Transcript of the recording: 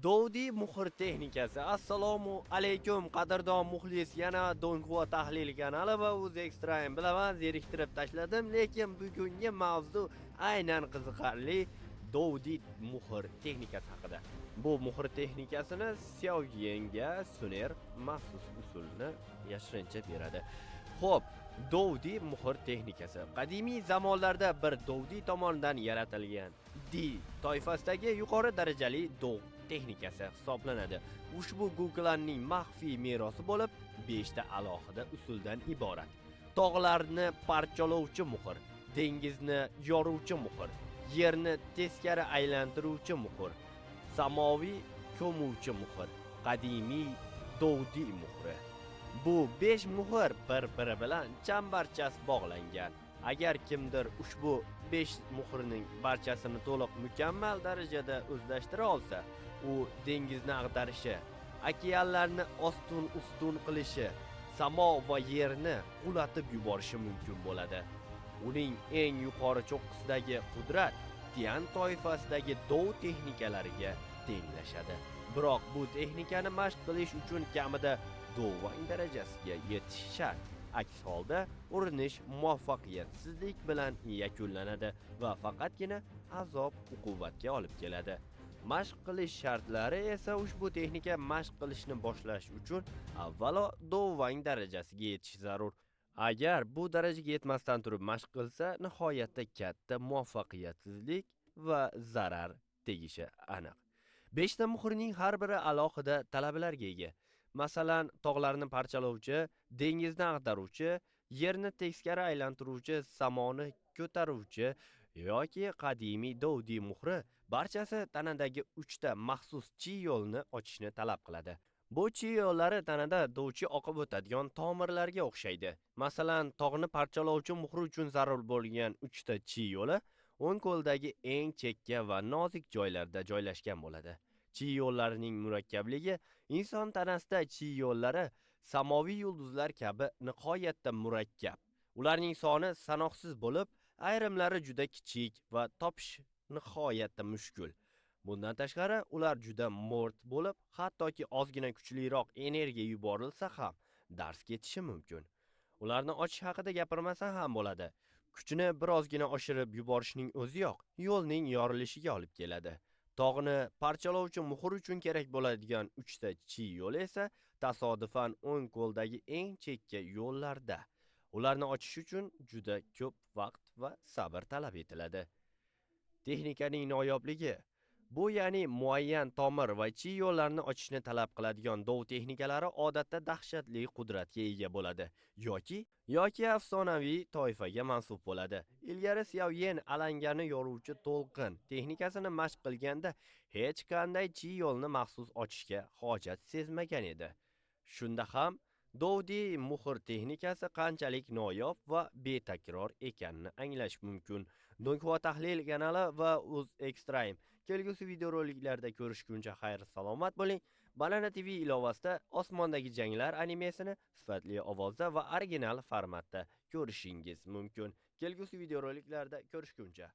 Dovdi muhr texnikasi. Assalomu alaykum, qadrdon muxlis. Yana Donghua tahlil kanali va O'zextreme. Bilaman, zeriktirib tashladim, lekin bugungi mavzu aynan qiziqarli Dovdi muhr texnikasi haqida. Bu muhr texnikasini Xiao Yenga Suner maxsus usulni yashirincha beradi. Xo'p, Dovdi muhr texnikasi qadimiy zamonlarda bir Dovdi tomonidan yaratilgan Di toifasidagi yuqori darajali dov texnikasi hisoblanadi. Ushbu Guklanning maxfiy merosi bo'lib, 5 ta alohida usuldan iborat. Tog'larni parchalovchi muhr, dengizni yoruvchi muhr, yerni teskari aylantiruvchi muhr, samoviy ko'muvchi muhr, qadimiy Dovdi muhri. Bu 5 muhr bir-biri bilan chambarchas bog'langan. Agar kimdir ushbu 5 muhrning barchasini to'liq mukammal darajada o'zlashtira olsa, u dengizni ag'darishi, okeanlarni ostin-ustun qilishi, samo va yerni qulatib yuborishi mumkin bo'ladi. Uning eng yuqori cho'qqisidagi qudrat Tian toifasidagi dov texnikalariga tenglashadi. Biroq bu texnikani mashq qilish uchun kamida dovang darajasiga yetish shart. Aks holda urinish muvaffaqiyatsizlik bilan yakunlanadi va faqatgina azob uqubatga olib keladi. Mashq qilish shartlari esa ushbu texnika mashq qilishni boshlash uchun avvalo dovang darajasiga yetish zarur. Agar bu darajaga yetmasdan turib mashq qilsa, nihoyatda katta muvaffaqiyatsizlik va zarar tegishi aniq. 5 ta muhrning har biri alohida talablarga ega. Masalan, tog'larni parchalovchi, dengizni ag'daruvchi, yerni teskari aylantiruvchi, samoni ko'taruvchi yoki qadimiy Dovdi muhri barchasi tanadagi 3 ta maxsus chi yo'lni ochishni talab qiladi. Bu chi yo'llari tanada dovchi oqib o'tadigan tomirlarga o'xshaydi. Masalan, tog'ni parchalovchi muhri uchun zarur bo'lgan 3 ta chi yo'li o'ng qo'ldagi eng chekka va nozik joylarda joylashgan bo'ladi. Chi yo'llarining murakkabligi inson tanasida chi yo'llari samoviy yulduzlar kabi nihoyatda murakkab. Ularning soni sanoqsiz bo'lib, ayrimlari juda kichik va topish nihoyatda mushkul. Bundan tashqari, ular juda mo'rt bo'lib, hattoki ozgina kuchliroq energiya yuborilsa ham dars ketishi mumkin. Ularni ochish haqida gapirmasa ham bo'ladi. Kuchini birozgina oshirib yuborishning o'ziyoq yo'lning yorilishiga olib keladi. Tog'ni parchalovchi muhr uchun kerak bo'ladigan 3 ta chi yo'li esa tasodifan o'ng qo'ldagi eng chekka yo'llarda. Ularni ochish uchun juda ko'p vaqt va sabr talab etiladi. Texnikaning noyobligi bu, ya'ni muayyan tomir va chi yo'llarni ochishni talab qiladigan dov texnikalari odatda dahshatli qudratga ega bo'ladi yoki afsonaviy toifaga mansub bo'ladi. Ilgari Xiao Yen alangani yoruvchi to'lqin texnikasini mashq qilganda hech qanday chi yo'lni maxsus ochishga hojat sezmagan edi. Shunda ham Dovdi muhr texnikasi qanchalik noyob va betakror ekanini anglash mumkin. Donghua tahlil kanali va O'zextreme. Kelgusi videoroliklarda ko'rishguncha xayr salomat bo'ling. Banana TV ilovasida Osmondagi janglar animesini sifatli ovozda va original formatda ko'rishingiz mumkin. Kelgusi videoroliklarda ko'rishguncha.